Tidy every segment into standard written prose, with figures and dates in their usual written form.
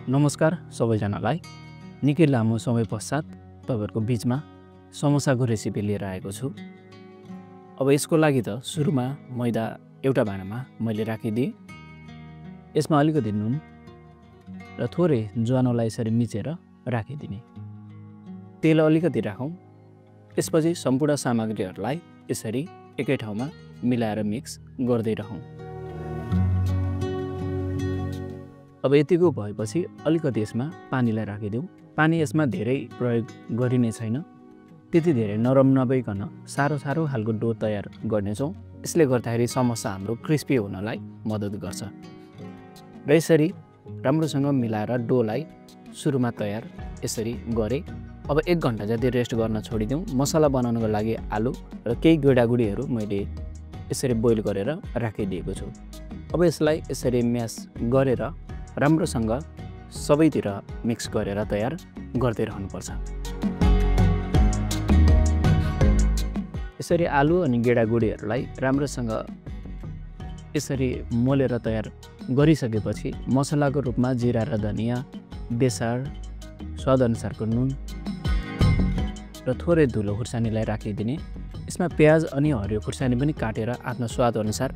नमस्कार सबैजनालाई। निकै लामो समय पश्चात तपाईहरुको बीचमा समोसाको रेसिपी लिएर आएको छु। अब यसको लागि त सुरुमा मैदा एउटा भाँडामा मैले राखिदिए। यसमा अलिकति नुन र थोरै ज्वानोलाई यसरी मिचेर राखिदिने। तेल अलिकति राखौं। त्यसपछि सम्पूर्ण सामग्रीहरूलाई यसरी एकै ठाउँमा मिलाएर मिक्स गर्दै रहौं। अब यतिको भएपछि अलिकति यसमा पानीलाई राखिदेऊ। पानी यसमा धेरै प्रयोग गरिने छैन। त्यति धेरै नरम नभइकन सारो खालको डो तयार गर्नेछौं। यसले गर्दाखेरि समोसा हाम्रो क्रिस्पी हुनलाई मद्दत गर्छ। र यसरी राम्रोसँग मिलाएर डोलाई सुरुमा तयार यसरी गरे। अब 1 घण्टा जति रेस्ट गर्न छोडिदेऊ। मसला बनाउनको लागि आलु र केही गेडागुडीहरू मैले यसरी बोइल गरेर राखिदिएको छु। अब यसलाई यसरी म्यास गरेर राम्रोसँग सबैतिर मिक्स गरेर तयार गर्दै रहनुपर्छ। यसरी आलु अनि गेडागुडीहरूलाई राम्रोसँग यसरी मोलेर तयार गरिसकेपछि मसलाको रूपमा जिरा र धनिया, बेसार, स्वाद अनुसारको नुन र थोरै धुलो खुर्सानीलाई राखिदिने। यसमा प्याज अनि हरियो खुर्सानी पनि काटेर आफ्नो स्वाद अनुसार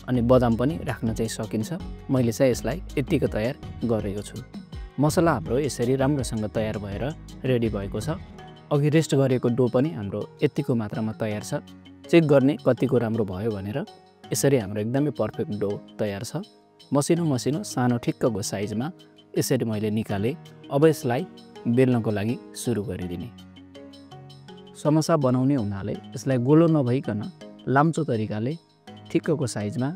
अनि बदाम पनि राख्न चाहिँ सकिन्छ। मैले चाहिँ यसलाई यतिको तयार गरेको छु। मसला हाम्रो यसरी राम्रोसँग तयार भएर रेडी भएको छ। अघि रेस्ट गरेको डो पनि हाम्रो यतिको मात्रामा तयार छ। चेक गर्ने कतिको राम्रो भयो भनेर। यसरी हाम्रो एकदमै पर्फेक्ट डो तयार छ। मसिनो सानो ठिक्कको साइजमा यसरी मैले निकाले। अब यसलाई बेल्नको लागि सुरु गरिदिने। समोसा बनाउने हुनाले यसलाई गोलो नभइकन लाम्चो तरिकाले ठिक्कको साइजमा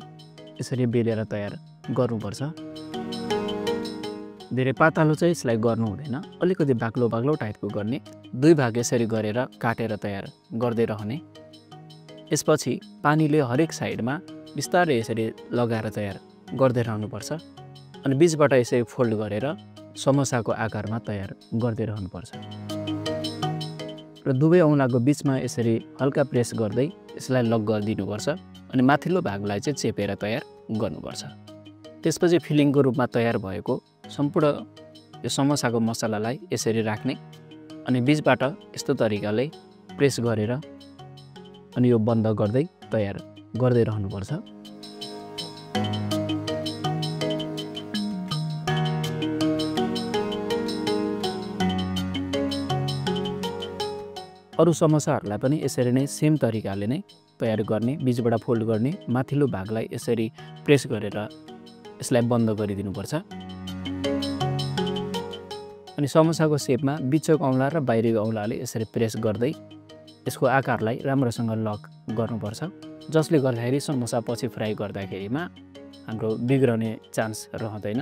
यसरी बेलेर तयार गर्नुपर्छ। धेरै पातलो चाहिँ यसलाई गर्नु हुँदैन। अलिकति बाक्लो टाइपको गर्ने। 2 भाग यसरी गरेर काटेर तयार गर्दै रहने। यसपछि पानीले हरेक साइडमा बिस्तारै यसरी लगाएर तयार गर्दै रहनुपर्छ। अनि बीचबाट यसरी फोल्ड गरेर समोसाको आकारमा तयार गर्दै रहनुपर्छ। र दुवै औँलाको बीचमा यसरी हल्का प्रेस गर्दै यसलाई लक गरिदिनुपर्छ। अनि माथिल्लो भागलाई चाहिँ चेपेर तयार गर्नुपर्छ। त्यसपछि फिलिङको रूपमा तयार भएको सम्पूर्ण यो समोसाको मसलालाई यसरी राख्ने अनि बीचबाट यस्तो तरिकाले प्रेस गरेर अनि यो बन्द गर्दै तयार गर्दै रहनुपर्छ। अरु समोसाहरूलाई पनि यसरी नै सेम तरिकाले नै तयार गर्ने। बीचबाट फोल्ड गर्ने, माथिल्लो भागलाई यसरी प्रेस गरेर यसलाई बन्द गरिदिनुपर्छ। अनि समोसाको सेपमा बिचको औँला र बाहिरको औँलाले यसरी प्रेस गर्दै यसको आकारलाई राम्रोसँग लक गर्नुपर्छ। जसले गर्दाखेरि समोसा पछि फ्राई गर्दाखेरिमा हाम्रो बिग्रने चान्स रहँदैन।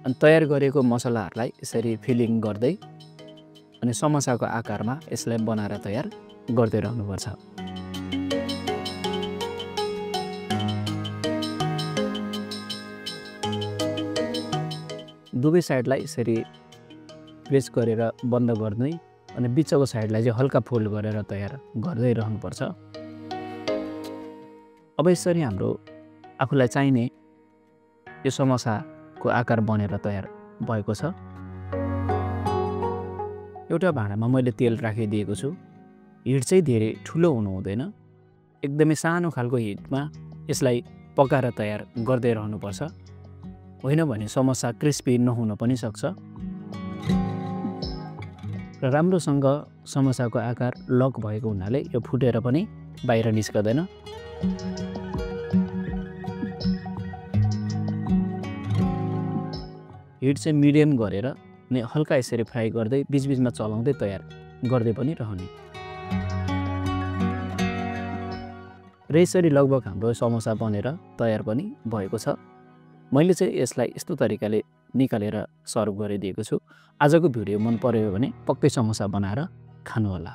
अनि तयार गरेको मसलाहरूलाई यसरी फिलिङ गर्दै अनि समोसाको आकारमा यसलाई बनाएर तयार गर्दै रहनुपर्छ। दुवै साइडलाई यसरी प्रेस गरेर बन्द गर्दै अनि बिचको साइडलाई चाहिँ हल्का फोल्ड गरेर तयार गर्दै रहनुपर्छ। अब यसरी हाम्रो आफूलाई चाहिने यो समोसाको आकार बनेर तयार भएको छ। एउटा भाँडामा मैले तेल राखिदिएको छु। हिट चाहिँ धेरै ठुलो हुनु हुँदैन। एकदमै सानो खालको हिटमा यसलाई पकाएर तयार गर्दै रहनुपर्छ। होइन भने समोसा क्रिस्पी नहुन पनि सक्छ। र राम्रोसँग समोसाको आकार लक भएको हुनाले यो फुटेर पनि बाहिर निस्कदैन। हिट चाहिँ मिडियम गरेर अनि हल्का यसरी फ्राई गर्दै बीचबीचमा चलाउँदै तयार गर्दै पनि रहने। र यसरी लगभग हाम्रो समोसा बनेर तयार पनि भएको छ। मैले चाहिँ यसलाई यस्तो तरिकाले निकालेर सर्भ गरिदिएको छु। आजको भिडियो मन पर्यो भने पक्कै समोसा बनाएर खानुहोला।